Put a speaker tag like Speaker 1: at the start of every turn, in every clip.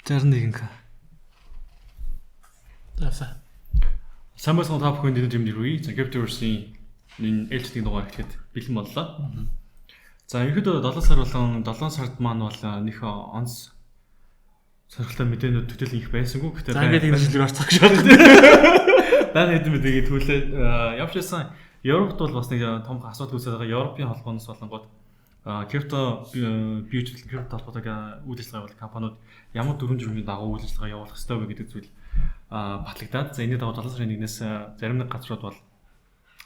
Speaker 1: 61 к.
Speaker 2: За.
Speaker 1: Сайн байцгаана, та бүхэнд энэ юм нэрвээ. За, Cryptoverse-ийн энэ ээлжийн дугаар эхлэхэд бэлэн боллоо. За, ерөнхийдөө 7 сар болон 7 сард маань бол нөх онц сонирхолтой мэдээнүүд төдийлөн их байсангүй.
Speaker 2: Гэхдээ за, ингээд энэ жилээр орцох гэж байна.
Speaker 1: Баян хэдэн мэдээгийн түлээ явж байсан. Европт бол бас нэг том асуудал үүсээд байгаа. Европын холбооноос болонгууд крипто бирж, крипто холбоотой үйл ажиллагаа явуулах компаниуд ямар дүрэм журмын дагуу үйл ажиллагаа явуулах ёстой вэ гэдэг зүйл батлагдаад, за, энэний дагуу 7 сарын 1-ээс зарим нэг газрууд бол,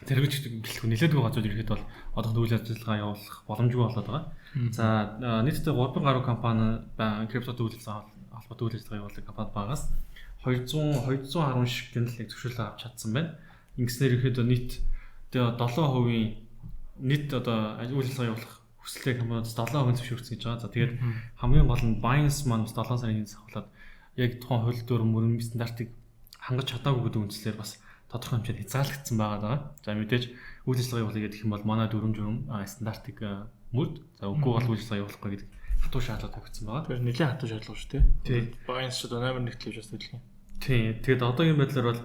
Speaker 1: зарим нэг гэлтгүй, нэлээдгүй газрууд ирэхэд бол одоохондоо үйл ажиллагаа явуулах боломжгүй болоод байгаа. За, нийтдээ 3 гаруй компани, криптод үйл ажиллагаа холбоотой үйл ажиллагаа явуулах компани багаас 200 210 шиг гэнэл зөвшөөрлөө авч чадсан байна. Ингэснээр ихэд нийт тэгээ 7% нийт одоо үйл ажиллагаа явуулах хүсэлтэй компаниудаас 7% зөвшөөрсөн гэж байгаа. За, тэгээд хамгийн гол нь Binance маань бас 7 сарын 1-ээс ахуулаад яг тухайн хууль дүрэм мөрөм стандартыг хангаж чадаагүй гэдэг үндслээр бас тодорхой хэмжээнд хязгаарлагдсан байгаа даа. За, мэдээж үйл ажиллагаа явуулъя гэх юм бол манай дүрэм журам стандартыг мөрд. За, үгүй бол үйл ажиллагаа явуулахгүй гэдэг хатуу шаардлага тавигдсан байгаа.
Speaker 2: Тэгэхээр нэлээд хатуу шаардлага шүү дээ.
Speaker 1: Тий.
Speaker 2: Binance ч одоо номер 1 төлөж бас төлөв.
Speaker 1: Тий. Тэгээд одоогийн байдлаар бол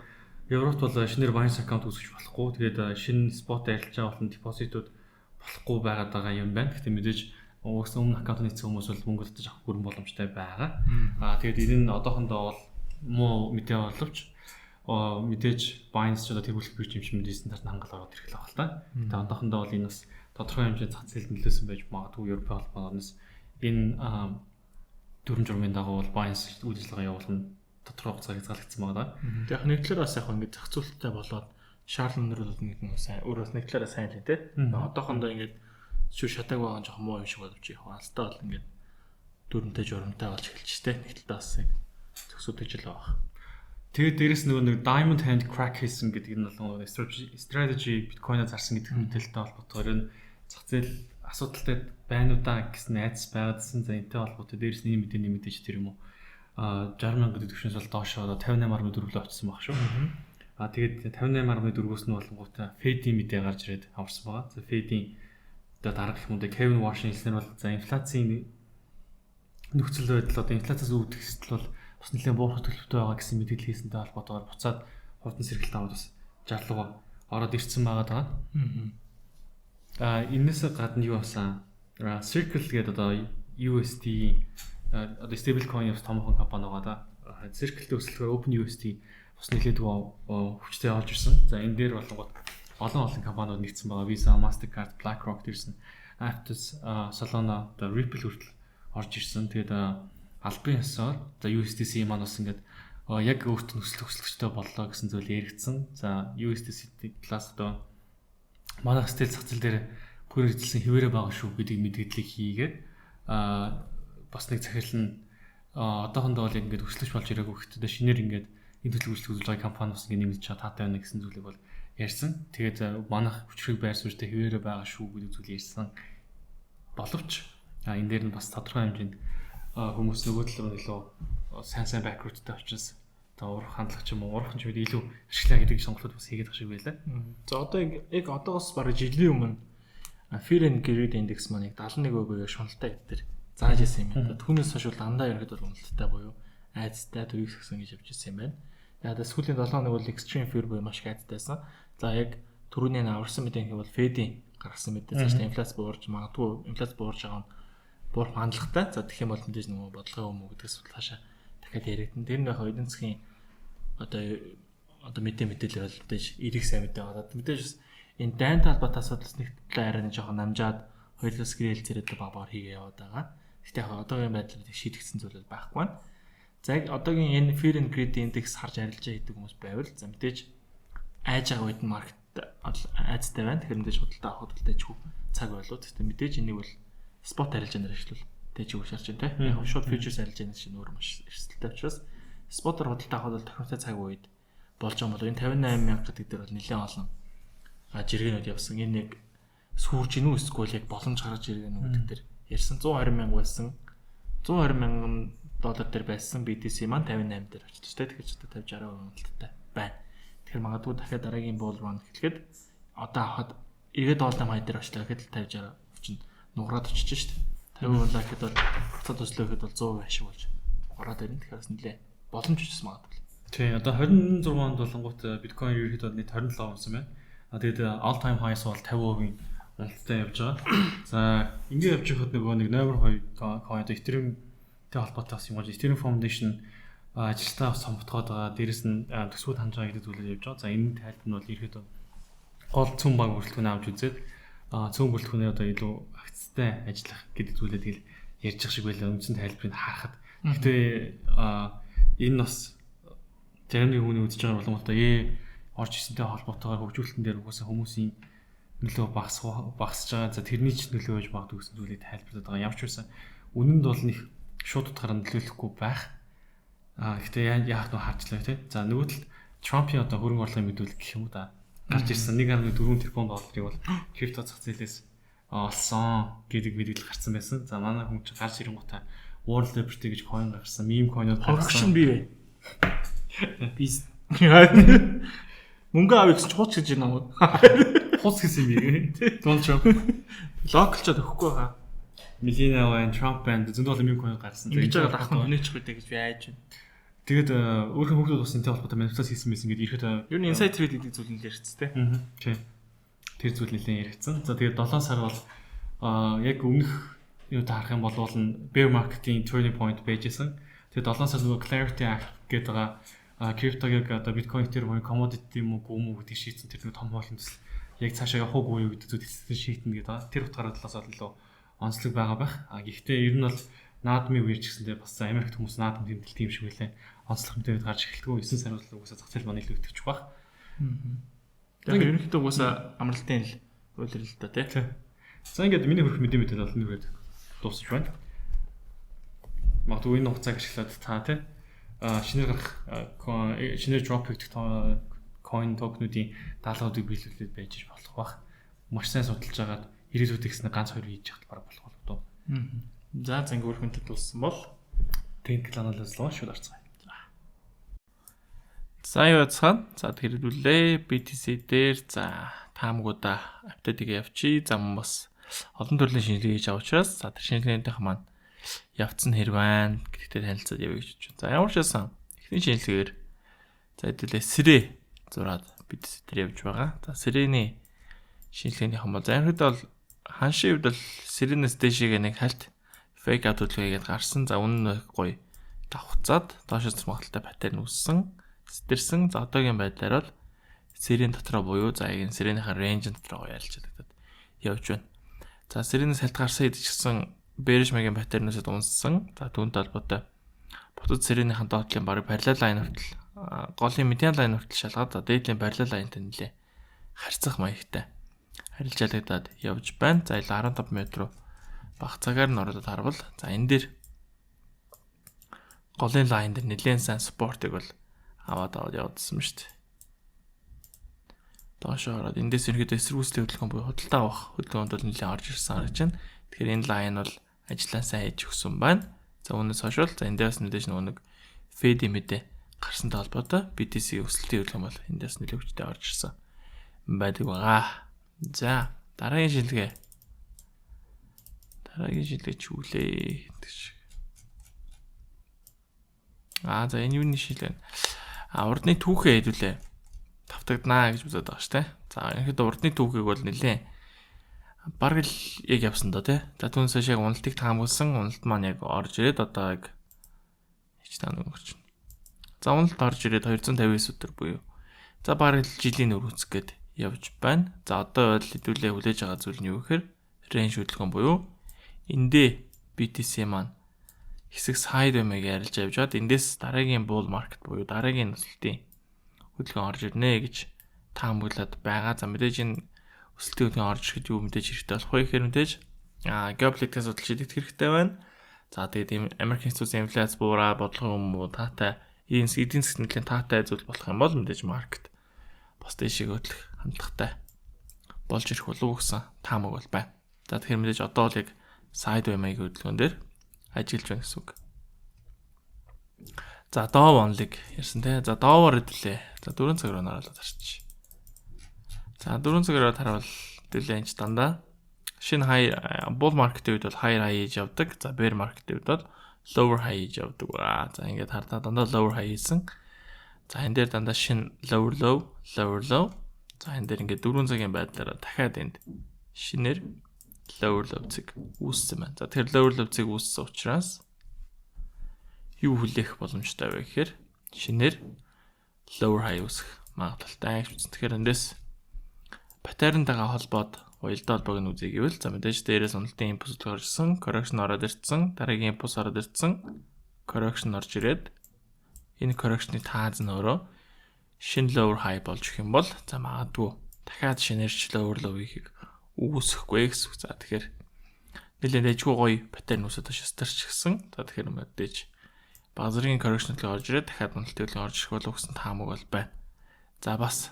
Speaker 1: Европт бол шинээр Binance аккаунт үүсгэж болохгүй. Тэгээд шинэ spot арилжаа болон депозитууд болохгүй байгаад байгаа юм байна. Гэхдээ мэдээж угсаа өмнө аккаунт нийцсэн хүмүүс бол мөнгө татаж авах бүрэн боломжтой байгаа. Аа, тэгээд энэ нь одоохондоо бол муу мэдээ боловч мэдээж Binance ч одоо тэргүүлэх бирж юм шиг мэдээж стандарт хангаал ороод ирэх л байх л та. Тэгээд одоохондоо бол энэ бас тодорхой хэмжээний зах зээлд нөлөөсөн байж магадгүй. Европын холбооноос энэ дүрэм журмын дагуу бол Binance үйл ажиллагаа явуулах нь тодорхой хугацаар хязгаарлагдсан байгаа.
Speaker 2: Яг нэг талаараа бас яг ингээд зохицуулттай болоод шаардлага өндөр бол нэг нь сайн, өөр бас нэг талаараа сайн л тий. Одоохондоо ингээд шүү шатааг байгаа нь жоохон муу юм шиг боловч яг алстаа бол ингээд дүрмтэй журамтай болж эхэлж штэ. Нэг талдаа бас зөксөдөж л байгаа.
Speaker 1: Тэгээд дээрэс нөгөө нэг Diamond Hand crack хийсэн гэдэг нь бол strategy биткойноо зарсан гэдэг мэдээлэлтэй холбоотойгоор энэ зах зээл асуудалтай байна уу да гэсэн айдас байгаадсан. За, энэтэй холбоотой дээрэс нь мэдээ нэмэгдэж тэр юм уу. 60 мянга гэдэг түвшнээс бол доошоо одоо 58.4 лөө очсон баг шүү. Тэгээд 58.4-өөс нь болонгуудаа Fed-ийн мэдээ гарч ирээд аварсан байгаа. За, Fed-ийн одоо дарга гэх юм уу, Kevin Warsh хэлснээр бол, за, инфляцийн нөхцөл байдал, одоо инфляциас үүдэх хэсэл бол бас нэлээд буурах төлөвтэй байгаа гэсэн мэдээлэл хийсэнтэй холбоотойгоор буцаад хурдан сэргэлт аваад бас 60 руугаа ороод ирсэн байгаа даа. Энээс гадна юу болсон? Circle гэдэг одоо USD, одоо stable coin бас томоохон компани байгаа да. Circle-тэй өсөлтөөр Open USD бас нэлээдгүй хүчтэй олж ирсэн. За, энэ дээр болонгууд олон олон компаниуд нэгдсэн байгаа. Visa, Mastercard, BlackRock дэрсэн. Aptos, Solana, одоо Ripple хүртэл орж ирсэн. Тэгээд албан ёсоор за USDC маань бас ингээд яг өөрт нь өсөлт өсөлттэй боллоо гэсэн зүйл яригдсан. За, USDC талаас одоо манай стил зах зээл дээр гүр эзэлсэн хэвээрээ байгаа шүү гэдэг мэдээллийг хийгээд бас нэг захирал нь одоохондоо бол яг ингээд өслөж болж ирээгүй, гэхдээ шинээр ингээд энэ төлөв үйлчлэг үзүүлж байгаа компани бас ингээд нэмэгдэж байгаа таатай байна гэсэн зүйлийг бол ярьсан. Тэгээд манайх хүчрэг байр суурьтай хэвээрээ байгаа шүү гэдэг зүйл ярьсан боловч энэ дээр нь бас тодорхой хэмжээнд хүмүүс нөгөө тал руу илүү сайн сайн background-тай учраас одоо урах хандлага ч юм уу, урах ч юм илүү ашиглаа гэдэг сонголтууд бас хийгээд байгаа шиг байлаа.
Speaker 2: За, одоо яг одоогоос бараг жилийн өмнө Fear and Greed Index маань яг 71 буюу шуналтай гэдэг дээр зааж исэн юм байна. Түүнээс хойш бол дандаа ерөнхийдөө уналттай буюу айдастай төвийг сгсэн гэж явж исэн юм байна. Яг сүүлийн 7 хоног бол extreme fear буюу маш их айдтайсан. За, яг түрүүний аварсан мэдээ гэх бол Fed-ийн гаргасан мэдээ. Цаашдаа инфляц буурж магадгүй, инфляц буурж байгаа нь буурах хандлагатай. За, тэгэх юм бол мэдээж нөгөө бодлогын юм уу гэдгээс цаашаа дахиад яригдана. Тэр нь яг эдийн засгийн одоо мэдээлэл бол мэдээж эрэг сайн мэдээ байгаа. Мэдээж бас энэ дайнтай холбоотой асуудлаас нэг талаа арай нэг жоохон намжаад, хоёр талаас гэрэл зэрэг баг багаар хийгээ яваад байгаа. Гэхдээ яг одоогийн байдлаар шийдэгдсэн зүйл бол байхгүй байна. За, яг одоогийн энэ Fear and Greed Index харж арилжаа хийдэг хүмүүс байвал, за, мэдээж айж байгаа үед нь market айцтай байна. Тэгэхээр мэдээж худалдаа авахд бол дайжгүй цаг байлуу. Гэхдээ мэдээж энийг бол spot арилжаанаар ашиглавал дайжгүй шаарч байна те. Яг шууд futures арилжаанаас чинь өөр маш эрсдэлтэй учраас spot-оор худалдаа авахд бол тохиромжтой цаг үед болж байгаа бол энэ 58 мянга гэдэг дээр бол нэлээд олон жиргэнүүд явсан. Энэ яг сүүрж гинүү эсвэл яг боломж гаргаж иргэн үү гэдэг дээр ярьсан. 120 мянга байсан. 120 мянган доллар дээр байсан BTC маань 58 дээр очиж тэ. Тэгэхээр ч одоо 50 60% уналттай байна. Тэгэхээр магадгүй дахиад дараагийн bull run эхлэхэд одоо авахад эргээд all time high дээр очлаа гэхэд л 50 60% чинь нугараад очиж штэ. 50% унлаа гэхэд бол буцаад өслөө гэхэд бол 100% ашиг болж ороод ирнэ. Тэгэхээр бас нэлээ боломж өчсөн магадгүй.
Speaker 1: Тий, одоо 26 онд болонгууд биткойн ерөнхийдөө нийт 27 унсан байна. А тэгээд all time highs бол 50% уналттай явж байгаа. За, ингэ явж байхад нөгөө нэг номер 2 coin, одоо Ethereum-тэй холбоотой бас юм болж, Ethereum Foundation ажилтаа бас сонботгоод байгаа. Дээрэс нь төсвүүд ханаж байгаа гэдэг зүйлээр явж байгаа. За, энэ тайлбар нь бол ерөнхийдөө гол цөм баг бүрэлдэхүүн авч үзээд цөм бүрэлдэхүүнээ одоо илүү агцтай ажиллах гэдэг зүйлээ тэгэл ярьж байгаа шиг байлаа үндсэн тайлбарыг харахад. Гэтэ энэ бас зарим нэг хүний үзэж байгаа болон орж ирсэнтэй холбоотойгоор хөгжүүлэлтэн дээр угаасаа хүмүүсийн нөлөө багасж байгаа. За, тэрний ч нөлөө байж магадгүй гэсэн зүйлийг тайлбарлаад байгаа. Ямар ч байсан үнэнд бол нэг шууд утгаараа нөлөөлөхгүй байх. А гэхдээ яах нь харчлаа, тий. За, нөгөө талд Трампын одоо хөрөнгө оруулалтын мэдүүлэг гэх юм уу да, гарч ирсэн. 1.4 тэрбум долларыг бол крипто зах зээлээс олсон гэдэг мэдээлэл гарсан байсан. За, манай хүн чинь гарч ирэнгуутаа World Liberty гэж coin гарсан, meme coin-ууд
Speaker 2: гарсан. Би бай. Би мөнгө авъя гэсэн чи хууч гэж байна уу?
Speaker 1: Хуц гэсэн юм би. Дональд Трамп
Speaker 2: lock-лчоод өгөхгүй байгаа.
Speaker 1: Melania байна, Trump байна. Зөндөө олон meme coin гарсан.
Speaker 2: Ингэж байгаа ах нь хүнээчих үү гэж би айж байна.
Speaker 1: Тэгээд өөрийнхөө хүүхдүүд бас энэтэй холбоотой манифестац хийсэн байсан гэдэг ирэхэд
Speaker 2: Ер нь inside trade гэдэг зүйл нь л ярьц те.
Speaker 1: Тий. Тэр зүйл нэлээд яригдсан. За, тэгээд 7 сар бол яг өмнөх юу та харах юм бол bear market-ийн turning point байжсэн. Тэгээд 7 сар нөгөө Clarity Act гэдэг байгаа криптог одоо биткойн тэр буюу commodity юм уу гүм үү гэдгийг шийдсэн тэр нэг том хуулийн төсөл яг цаашаа явах уугүй юу гэдэг зүйл эцэстэн шийднэ гэдэг байгаа. Тэр утгаараа талаас бол илүү онцлог байгаа байх. А гэхдээ ер нь бол наадмын үеэр ч гэсэндээ бас Америкт хүмүүс наадам тэмдэглэдэг юм шиг байлаа. Онцлог мэдээд гарч эхэлдэг. 9 сар бол угаасаа зах зээл маань илүү итгэж байх.
Speaker 2: Тэгээд ерөнхийдөө угаасаа амралтын л улирал л да, тий.
Speaker 1: За, ингээд миний хүрх мэдээ мэдээлэл бол нүрээд дуусч байна. Магадгүй энэ хугацааг ашиглаад та, тий, шинээр гарах, шинээр drop хийгдэх coin token-уудын даалгаврыг биелүүлээд байж болох бах. Маш сайн судалж агаад ирээдүйд гэснэ ганц хоёр хийж яхад бараг болох болов доо.
Speaker 2: За, занг өөр хүнтэй дууссан бол
Speaker 1: technical analysis руу шууд орцгоё.
Speaker 2: За, юу яцхан. За, тэгэхээр хэдүүлээ BTC дээр за таамгуудаа update-ийг явчих. За, мөн бас олон төрлийн шинжилгээ хийж байгаа учраас за тэр шинжилгээнийх маань явцсан хэр байна гэдэгтэй танилцаад явъя гэж бодож байна. За, ямар ч байсан эхний шинжилгээгээр за хэдүүлээ сэрээ зураад BTC дээр явж байгаа. За, сэрэний шинжилгээнийх бол за ерөнхийдөө бол ханшийн хувьд бол сэрэнээс дээшээгээ нэг хальт fake out хөдөлгөөн хийгээд гарсан. За, үнэн нь гоё давхцаад доош үзэх магадлалтай pattern үүссэн. Сэтэрсэн. За, одоогийн байдлаар бол сэрийн дотроо буюу за яг энэ сэрийнхаа range дотроо гоё арилжаалагдаад явж байна. За, сэрэнээс хальт гарсан хэдий ч гэсэн bearish маягийн pattern-аас унссан. За, түүнтэй холбоотой бутад сэрэнийхэн доотлын бараг parallel line хүртэл, голын median line хүртэл шалгаад, за дээдлийн parallel line-тай нэлээ харьцах маягтай арилжаалагдаад явж байна. За, илүү 15 метр руу баг цагаар нь ороод харвал за энэ дээр голын line дээр нэлээд сайн support-ыг бол аваад аваад явуулсан шүү дээ. Доош ороод эндээс ерөнхийдөө эсэргүүцлийн хөдөлгөөн буюу худалдаа авах хөдөлгөөнд бол нэлээд орж ирсэн харагдаж байна. Тэгэхээр энэ line бол ажиллаа сайн хийж өгсөн байна. За, үүнээс хойш бол за эндээс мэдээж нөгөө нэг Fed мэдээ гарсантай холбоотой BTC өсөлтийн хөдөлгөөн бол эндээс нэлээд хүчтэй орж ирсэн байдаг байгаа. За, дараагийн шинжилгээ. Дараагийн шинжилгээ чүүлээ гэдэг шиг. Аа, за, энэ юуны шинжилгээ? А, урдны түүхээ хэдүүлээ тавтагднаа гэж үзээд байгаа шүү дээ. За, ерөнхийдөө урдны түүхийг бол нэлээ бараг л яг явсан доо, тий. За, түүнээс хойш яг уналтыг таамагласан уналт маань яг орж ирээд одоо яг хич таа нэг орч. За, уналт орж ирээд 259 өдөр буюу за бараг л жилийн нүр үүсэх гээд явж байна. За, одоо бол хэдүүлээ хүлээж байгаа зүйл нь юу гэхээр range хөдөлгөөн буюу эндээ BTC маань хэсэг sideway маяг арилж явж байгаад эндээс дараагийн bull market буюу дараагийн өсөлтийн хөдөлгөөн орж ирнэ гэж таамаглаад байгаа. За, мэдээж энэ өсөлтийн хөдөлгөөн орж ирэхэд юу мэдээж хэрэгтэй болох вэ гэхээр мэдээж геополитикийн асуудал шийдэгдэх хэрэгтэй байна. За, тэгээд Америк нэгдсэн инфляц буураа, бодлого юм уу таатай эдийн засгийн нэлээд таатай зүйл болох юм бол мэдээж market бас дээшээ хөдлөх хандлагатай болж ирэх болов уу гэсэн таамаг бол байна. За, тэгэхээр мэдээж одоо л яг sideway маягийн хөдөлгөөн дээр ажиллаж байна гэсэн үг. За, Dow онлыг ярьсан те. За, Dow-оор хэдүүлээ. За, 4 цаг руу наруулаад харчих. За, 4 цаг руу харуул хэдүүлээ энэ ч дандаа шинэ high, bull market-ийн үед бол higher high хийж явдаг. За, bear market-ийн үед бол lower high хийж явдаг ба. За, ингээд хардаа дандаа lower high хийсэн. За, энэ дээр дандаа шинэ lower low, lower low. За, энэ дээр ингээд 4 цагийн байдлаараа дахиад энд шинээр lower low цэг үүссэн байна. За, тэгэхээр lower low цэг үүссэн учраас юу хүлээх боломжтой вэ гэхээр шинээр lower high үүсэх магадлалтай гэж үзсэн. Тэгэхээр эндээс pattern тайгаа холбоод уялдаа холбоог нь үзье гэвэл, за, мэдээж дээрээс уналтын импульс орж ирсэн, correction ороод ирсэн, дараагийн импульс ороод ирсэн, correction орж ирээд энэ correction-ы тааз нь өөрөө шинэ lower high болж өгөх юм бол, за, магадгүй дахиад шинээр lower low хийхийг үүсэхгүй гэсэн үг. За, тэгэхээр нэлээд дэжгүй гоё pattern үүсээд шастарч гисэн. За, тэгэхээр мэдээж баг зэргийн correction төлөв орж ирээд дахиад уналт төлөв орж ирэх болов гэсэн таамаг бол байна. За, бас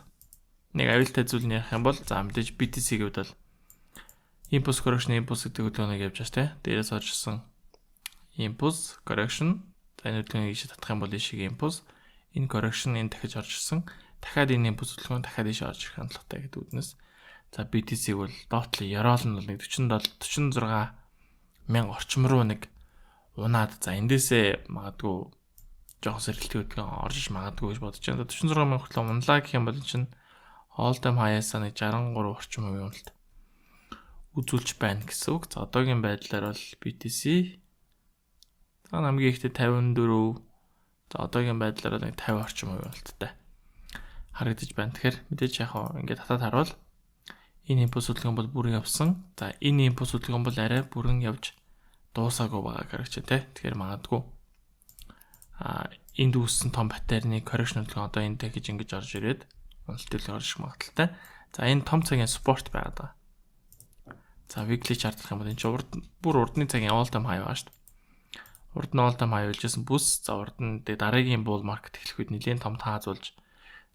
Speaker 2: нэг аюултай зүйл нь ярих юм бол, за, мэдээж BTC гэвэл бол impulse, correction, impulse гэдэг хөдөлгөөнийг явж байгаа, тийм. Дээрээс орж ирсэн impulse, correction. За, энэ хөдөлгөөнийг ийшээ татах юм бол ийшээ impulse, энэ correction, энэ дахиж орж ирсэн. Дахиад энэ импульс хөдөлгөөн дахиад ийшээ орж ирэх хандлагатай гэдэг үднэс, за, BTC-г бол доотлын ёроол нь бол нэг 47 46 мянга орчим руу нэг унаад, за, эндээсээ магадгүй жоохон сэргэлтийн хөдөлгөөн орж иж магадгүй гэж бодож байна. 46 мянга хүртэл унлаа гэх юм бол энэ чинь all time high-аас нэг 63 орчим хувийн уналт үзүүлж байна гэсэн үг. За, одоогийн байдлаар бол BTC, за, хамгийн ихтэй 54, за, одоогийн байдлаар нэг 50 орчим хувийн уналттай харагдаж байна. Тэгэхээр мэдээж яг хаа ингээд татаад харуул энэ импульс хөдөлгөөн бол бүрэн явсан. За, энэ импульс хөдөлгөөн бол арай бүрэн явж дуусаагүй байгаа гарч байна те. Тэгэхээр магадгүй энд үүссэн том pattern ы correction хөдөлгөөн одоо энэ дахиж ингэж орж ирээд уналт төлөв орж ирэх магадлалтай. За, энэ том цагийн support байгаад байгаа. За, weekly chart гэх юм бол энэ чинь урд бүр урдны цагийн all time high байгаа шүү дээ. Урд нь all time high болжсэн бүс, за, урд нь тэгээ дараагийн bull market эхлэх үед нэлээд том таазуулж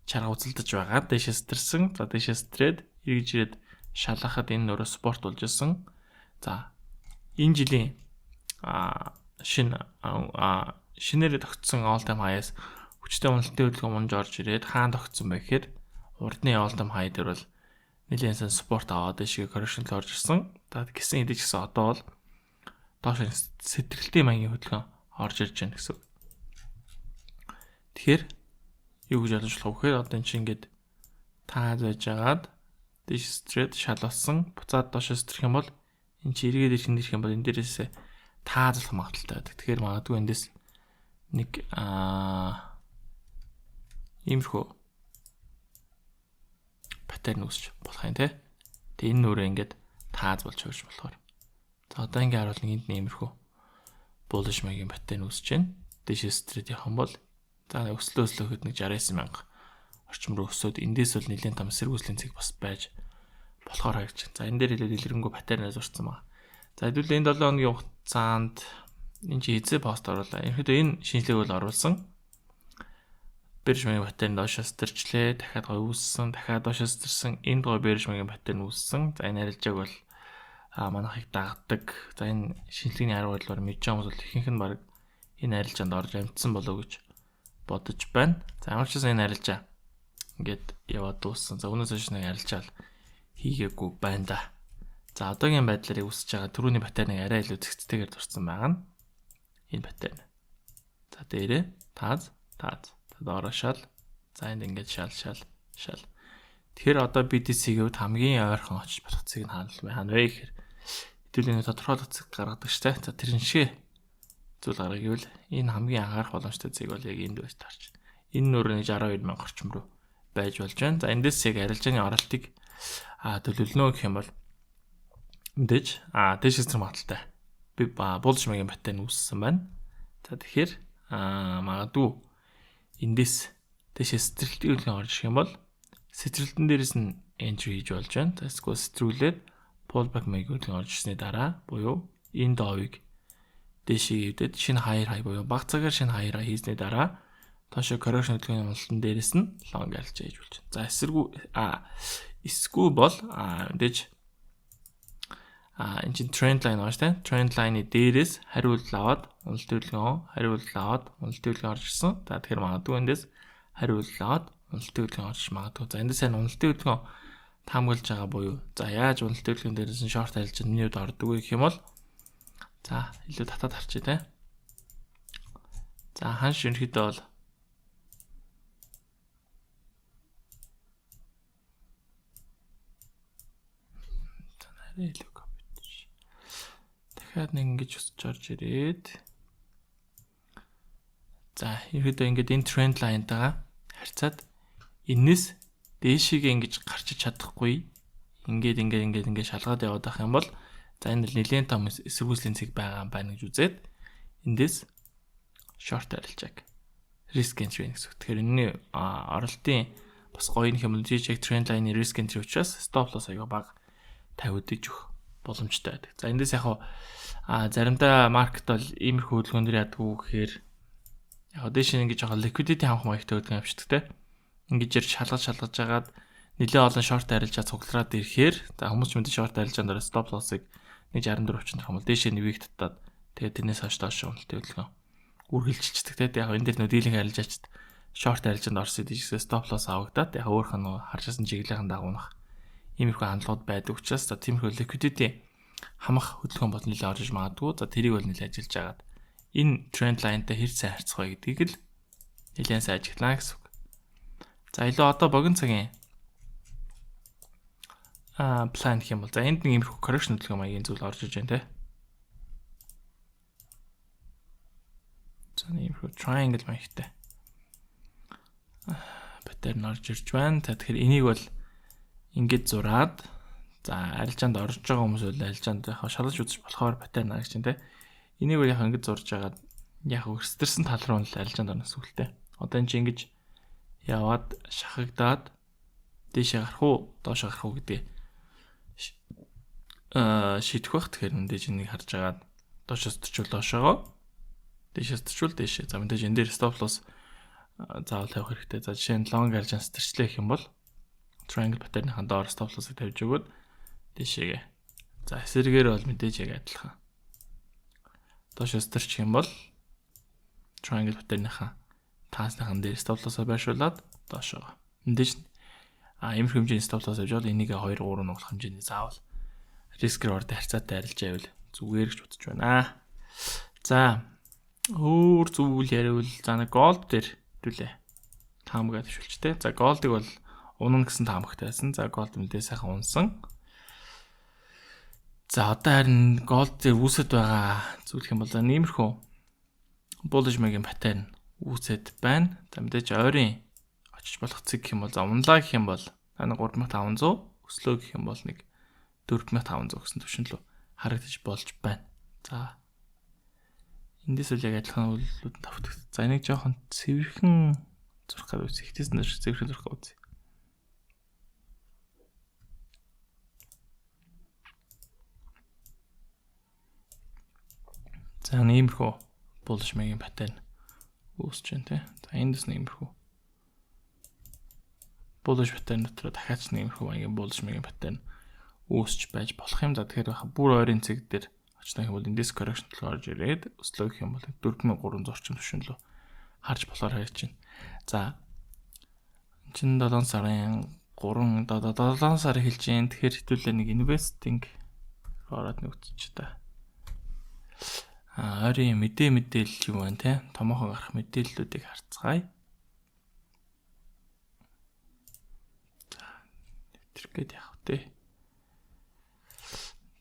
Speaker 2: чарга үзэлдэж байгаа. Дээшээ сэтэрсэн. За, дээшээ сэтрээд эргэж ирээд шалгахад энэ нөрөө support болж исэн. За, энэ жилийн шинэ шинээрээ тогтсон all time high-аас хүчтэй уналтын хөдөлгөөн унж орж ирээд хаан тогтсон бэ гэхээр урдны all time high дээр бол нэлээд сайн support аваад дэшгээ correction орж ирсэн. За, гисэн хэдий ч гэсэн одоо бол доош сэтрэлтийн маягийн хөдөлгөөн орж ирж байна гэсэн. Тэгэхээр юу гэж ойлгож болох вэ гэхээр одоо эн чинь ингээд тааз байж агаад дээш сэтрээд шалгасан, буцаад доош сэтрэх юм бол энэ чи эргээд ирэх юм бол энэ дээрээсээ таазлах магадлалтай байдаг. Тэгэхээр магадгүй эндээс нэг иймэрхүү pattern үүсч болох юм те. Тэгээ энэ нүрээ ингээд тааз болж хувирч болохоор. За, одоо ингээ харуул нэг энд иймэрхүү bullish маягийн pattern үүсэж байна. Дээшээ сэтрээд явах юм бол, за, өслөө өслөөхөд нэг 69 мянга орчим руу өсөөд эндээс бол нэлээд том сэргүүслийн цэг бас байж болохоор харагдаж байна. За, энэ дээр хэлээд дэлгэрэнгүй pattern аа зурцсан байна. За, хэдүүлээ энэ 7 хоногийн хугацаанд энэ чи хэзээ пост оруулаа. Ерөнхийдөө энэ шинжилгээг бол оруулсан. Bearish маягийн pattern доошоо сэтэрчлээ. Дахиад гоё үүссэн. Дахиад доошоо сэтэрсэн. Энд гоё bearish маягийн pattern үүссэн. За, энэ арилжааг бол манайхыг дагдаг. За, энэ шинжилгээний арга барилаар мэдж байгаа хүмүүс бол ихэнх нь баг энэ арилжаанд орж амжсан болов уу гэж бодож байна. За, ямар ч гэсэн энэ арилжаа ингээд яваад дууссан. За, үүнээс хойш нэг арилжаал хийгээгүй байна да. За, одоогийн байдлаар үүсэж байгаа түрүүний pattern ыг арай илүү зэгцтэйгээр зурсан байгаа нь энэ pattern. За, дээрээ тааз тааз. За, доороо шал. За, энд ингээд шал шал шал. Тэгэхээр одоо BTC-ийн хувьд хамгийн ойрхон очиж болох цэг нь хаана вэ? Хаана вэ гэхээр хэдүүлийн тодорхойлох цэг гаргадаг штэ. За, тэрэн шиг зүйл гаргах гэвэл энэ хамгийн анхаарах боломжтой цэг бол яг энд байж таарч. Энэ нүрээ 62 мянга орчим руу байж болж байна. За, эндээс яг арилжааны оролтыг төлөвлөнө гэх юм бол мэдээж дээш сэтрэх магадлалтай. Би bullish маягийн pattern үүссэн байна. За, тэгэхээр магадгүй эндээс дээшээ сэтрэлтийн хөдөлгөөн орж ирэх юм бол сэтрэлтэн дээрээс нь entry хийж болж байна. За, эсвэл сэтрүүлээд pullback маягийн хөдөлгөөн орж ирсний дараа буюу энэ доовыг дээшээ эвдээд шинэ higher high буюу баг цагаар шинэ higher high хийсний дараа доошо correction хөдөлгөөний уналтан дээрээс нь long арилжаа хийж болж байна. За, эсэргүү эсгүй бол мэдээж энэ чинь trend line байгаа шүү дээ. Trend line-ы дээрээс хариулт аваад уналт хөдөлгөөн, хариулт аваад уналт хөдөлгөөн орж ирсэн. За, тэгэхээр магадгүй эндээс хариулт аваад уналтын хөдөлгөөн орж магадгүй. За, эндээс сайн уналтын хөдөлгөөн таамаглаж байгаа буюу, за, яаж уналтын хөдөлгөөн дээрээс нь short арилж миний хувьд ордог вэ гэх юм бол, за, илүү татаад харчээ те. За, ханш ерөнхийдөө бол за нарай илүү копи. Дахиад нэг ингэж өсөж орж ирээд за ерөнхийдөө ингээд энэ trend line-тайгаа харьцаад энэс дээшигээ ингэж гарч чадахгүй ингээд ингээд ингээд ингээд шалгаад яваад байх юм бол за энэ л нэлээд том эсэргүүцлийн цэг байгаа юм байна гэж үзээд эндээс short арилжааг risk entry гэсэн үг. Тэгэхээр энэний оролтын бас гоё нэг юм яг trend line-ы risk entry учраас stop loss аяга бага тавиудаж өгөх боломжтой байдаг. За, эндээс яг заримдаа market бол иймэрхүү хөдөлгөөн дээр ядгүй гэхээр яг дээш нь ингэж жоохон liquidity хамах маягтай хөдөлгөөн авчдаг те. Ингэж ирж шалгаж шалгаж жагаад нэлээд олон short арилжаа цуглараад ирэхээр за хүмүүс ч мэдээ short арилжаан дээр stop loss-ыг 1.64 орчим юм бол дээшээ нэвийг татаад тэгээд тэрнээс хойш доош уналтын хөдөлгөөн үргэлжилчихдэг те. Яг энэ дээр нөө dealing арилжаачд short арилжаанд орсон тийшээ stop loss авагдаад яг өөрөх нь харж байсан чиглэлийн дагуунах иймэрхүү хандлагууд байдаг учраас за тиймэрхүү liquidity хамах хөдөлгөөн бол нэлээд орж иж магадгүй. За, тэрийг бол нэлээд ажиллаж агаад энэ trend line-тай хэр сайн харьцах вэ гэдгийг л нэлээд сайн ажиглана гэсэн үг. За, илүү одоо богино цагийн план гэх юм бол за энд нэг иймэрхүү correction хөдөлгөөн маягийн зүйл орж иж байна те. За, нэг иймэрхүү triangle маягтай pattern орж ирж байна. За, тэгэхээр энийг бол ингэж зураад за арилжаанд орж байгаа хүмүүс бол арилжаанд яг шалгаж үзэж болохоор pattern харагч чинь те. Энийг бол яг ингэж зурж агаад яг өрсдөрсөн тал руу нь л арилжаанд орно гэсэн үг л те. Одоо энэ чинь ингэж яваад шахагдаад дээшээ гарах уу, доош гарах уу гэдгээ шийдэх бах. Тэгэхээр мэдээж энийг харж агаад доош өсөрчүүл доошоогоо, дээшээ өсөрчүүл дээшээ. За, мэдээж энэ дээр stop loss заавал тавих хэрэгтэй. За, жишээ нь long арилжаан сэтэрчлээ гэх юм бол triangle pattern-ийн доор stop loss-ыг тавьж өгөөд дээшээгээ. За, эсрэгээр бол мэдээж яг адилхан. Доош өсөрчих юм бол triangle pattern-ийнхаа таасныхан дээр stop loss-оо байршуулад доошоогоо. Мэдээж иймэрхүү хэмжээний stop loss авч бол энийг 2 3 нуглах хэмжээний заавал risk reward харьцаатай арилжаа байвал зүгээр гэж бодож байна. За, өөр зүйл яриул за нэг gold дээр хэвлээ. Таамгаа төвшүүлчтэй. За, gold-ыг бол унана гэсэн таамагтай байсан. За, gold мэдээ сайхан унсан. За, одоо харин gold дээр үүсэт байгаа зүйл юм бол иймэрхүү bullish маягийн pattern үүсэт байна. За, мэдээж ойрын очиж болох цэг гэх юм бол за унлаа гэх юм бол 3500, өслөө гэх юм бол нэг 4500 гэсэн түвшин лөө харагдаж болж байна. За, эндээс үл яг адилхан үйлдэлүүд тавьдаг. За, энийг жоохон цэвэрхэн зурх гэж үзье. Ихтэйс нь цэвэрхэн зурх гэж үзье. За, иймэрхүү bullish маягийн pattern үүсэж байна те. За, энд бас нэг иймэрхүү bullish pattern дотор дахиад ч нэг иймэрхүү маягийн bullish маягийн pattern үүсч байж болох юм. За, тэгэхээр бүр ойрын цэг дээр очно гэх юм бол эндээс correction төлөв орж ирээд өслөө гэх юм бол 4300 орчим түвшин лөө харж болохоор харж байна. За, эн чин 7 сарын 3 7 сар эхэлж байна. Тэгэхээр хэдүүлээ нэг investing ороод нэг үзчих та. Ойрын мэдээлэл юу байна те? Томоохон гарах мэдээллүүдийг харцгаая. За, нэвтрэх гээд явах те.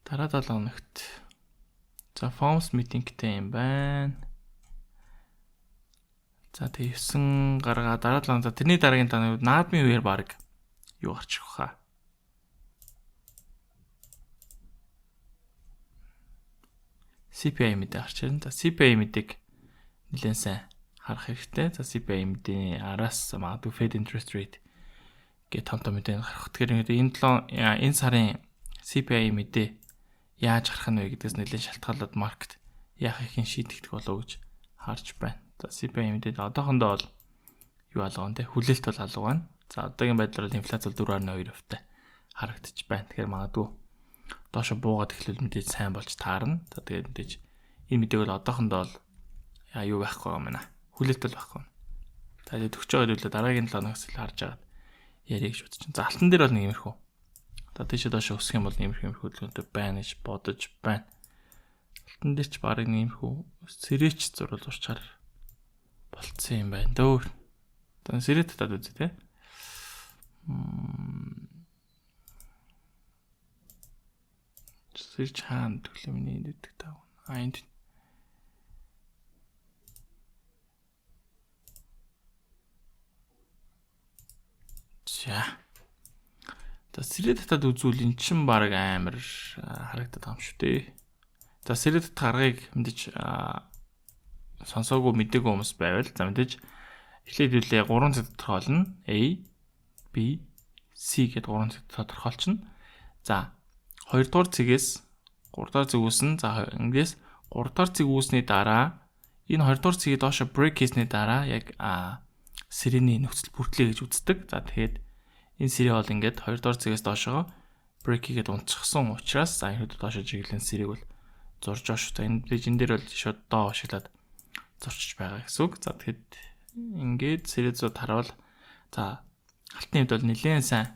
Speaker 2: Дараа 7 хоногт за FOMC meeting-тэй юм байна. За, тэг 9 гаргаа дараа 7, за тэрний дараагийн 7 наадмын үеэр баг юу гарч ирэх хаа. CPI мэдээ гарч ирнэ. За, CPI мэдээг нэлээд сайн харах хэрэгтэй. За, CPI мэдээний араас магадгүй Fed interest rate гэх том том мэдээ гарах. Тэгэхээр энэ 7 энэ сарын CPI мэдээ яаж гарах нь вэ гэдгээс нэлээд шалтгаалаад market яах ихэн шийдэгдэх болов гэж харж байна. За, CPI мэдээд одоохондоо бол юу алга вэ те, хүлээлт бол алга байна. За, одоогийн байдлаар бол инфляц бол 4.2% та харагдчих байна. Тэгэхээр магадгүй доошо буугаад эхлүүл мэдээж сайн болж таарна. За, тэгээд мэдээж энэ мэдээг бол одоохондоо бол юу байхгүй юм байна. Хүлээлт бол байхгүй. За, тэгээд төгсөж байгаа зүйлээ дараагийн 7 хоногоос л харж агаад ярих гэж бодож байна. За, алтан дээр бол нэг юмэрхүү. За, тийшээ доошо өсөх юм бол нэмэрхүү юмэрхүү хөдөлгөөнтэй байна гэж бодож байна. Алтан дээр ч барыг нэмэрхүү сэрээч зурвал урчаар Болцсон юм байна дөө. За, сэрээ татаад үзье те. Сэрч хаана төглөө миний энд өгдөг таа. А, энд. За. За, сэрээ татаад үзвэл эн чин баг амар харагдаад байгаа юм шүү дээ. За, сэрээ татах аргыг мэдээж сонсоогүй, мдээгүй хүмүүс байвал, за, мэдээж эхлээд үлээ 3 цэг тодорхойлно. A, B, C гэдээ 3 цэг тодорхойлчихно. За, 2 дугаар цэгээс 3 дугаар цэг үүснэ. За, ингээс 3 дугаар цэг үүсний дараа энэ 2 дугаар цэгийг доошо break хийсний дараа яг сэрэний нөхцөл бүртлээ гэж үздэг. За, тэгэхээр энэ сэрээ бол ингээд 2 дугаар цэгээс доошоо break хийгээд унцчихсан учраас, за, энэ доошо чиглэлийн сэрээг бол зурж байгаа шүү. За, энэ биж энэ дээр бол шууд доо ашиглаад зурчиж байгаа гэсэн үг. За, тэгэхэд ингээд сэрээ зурд харуул, за, алтны хувьд бол нэлээд сайн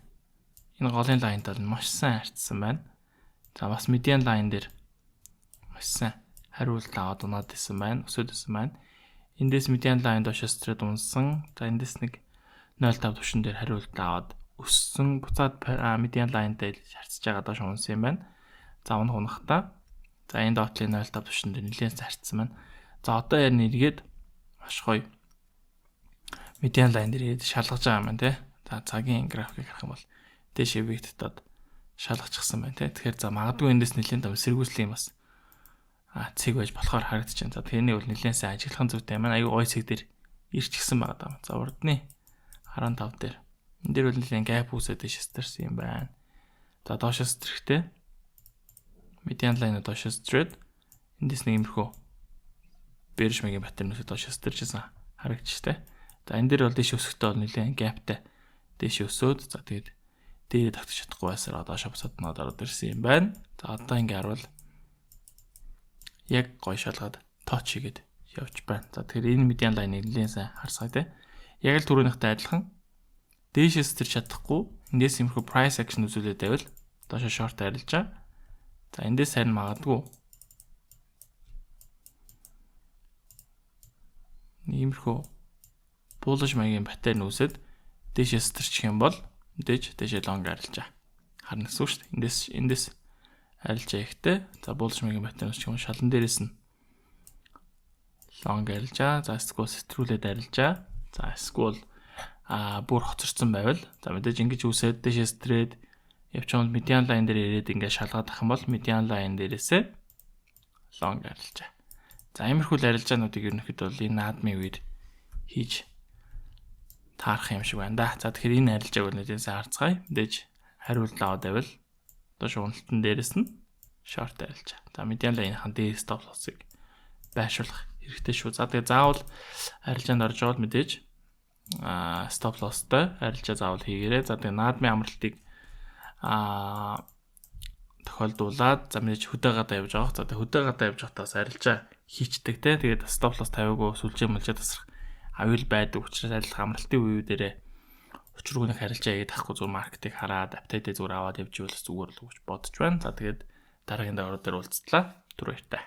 Speaker 2: энэ голын line д бол маш сайн харьцсан байна. За, бас median line дээр маш сайн хариулт аваад унаад исэн байна. Өсөд исэн байна. Эндээс median line доошоо сэтрээд унсан. За, эндээс нэг 0.5 түвшин дээр хариулт аваад өссөн. Буцаад median line дээр харьцаж байгаа доош унсан юм байна. За, унах унахтаа, за, энэ доотлын 0.5 түвшин дээр нэлээд харьцсан байна. За, одоо яг нэргээд маш гоё median line дээр ирээд шалгаж байгаа юм байна те. За, цагийн графикийг харах юм бол дээшээ wick татаад шалгачихсан байна те. Тэгэхээр, за, магадгүй эндээс нэлээд том сэргүүслийн бас цэг байж болохоор харагдаж байна. За, тэрнийг бол нэлээд сайн ажиглах зүйтэй маань аюу гой цэг дээр ирчихсэн байгаа даа. За, урдны 15 дээр. Энэ дээр бол нэлээд gap үүсээд дээш сэтэрсэн юм байна. За, доош сэтрэхтэй median line доош сэтрээд эндээс нэг иймэрхүү bearish маягийн pattern үүсээд доош сэтэрчсэн харагдчихтэй. За, энэ дээр бол дээш өсөхдөө бол нэлээд gap тай дээш өсөөд, за, тэгээд дээрээ тогтож чадахгүй байсаар одоо буцаад наад ороод ирсэн юм байна. За, одоо ингээ харуул яг гой шалгаад touch хийгээд явж байна. За, тэгэхээр энэ median line-ыг нэлээд сайн харсгаа тий. Яг л түрүүнийхтэй адилхан дээшээс тэр чадахгүй эндээс иймэрхүү price action үзүүлээд байвал доошо short арилжаа. За, эндээс харин магадгүй иймэрхүү bullish маягийн pattern үүсээд дээшээс тэрчих юм бол мэдээж дээшээ long арилжаа. Харна гэсэн үг шүү дээ. Эндээс арилжаа ихтэй. За, bullish маягийн pattern үүсчих юм шалан дээрээс нь long арилжаа. За, эсвэл сэтрүүлээд арилжаа. За, эсвэл бүр хоцорсон байвал, за, мэдээж ингэж үүсээд дээшээ сэтрээд явчихвал median line дээр ирээд ингээд шалгаад ах юм бол median line дээрээсээ long арилжаа. За, иймэрхүү л арилжаануудыг ерөнхийдөө бол энэ наадмын үед хийж таарах юм шиг байна да. За, тэгэхээр энэ арилжааг бол нэлээд сайн харцгаая. Мэдээж хариулт аваад байвал доош уналтан дээрээс нь short арилжаа. За, median line-ийн дээр stop loss-ыг байршуулах хэрэгтэй шүү. За, тэгээ заавал арилжаанд орж байгаа бол мэдээж stop loss-той арилжаа заавал хийгээрэй. За, тэгээ наадмын амралтыг тохиолдуулаад, за, мэдээж хөдөө гадаа явж байгаа. За, тэгээ хөдөө гадаа явж байхдаа бас арилжаа хийчдэг те. Тэгээд stop loss тавиагүй сүлжээ мүлжээ тасрах аюул байдаг учраас арилжах амралтын үеүүдэрээ учиргүй нэг арилжаа хийгээд тахгүй, зүгээр market ыг хараад update зүгээр аваад явж ивэл зүгээр л гэж бодож байна. За, тэгээд дараагийн даваар дээр уулзтлаа. Түр баяртай.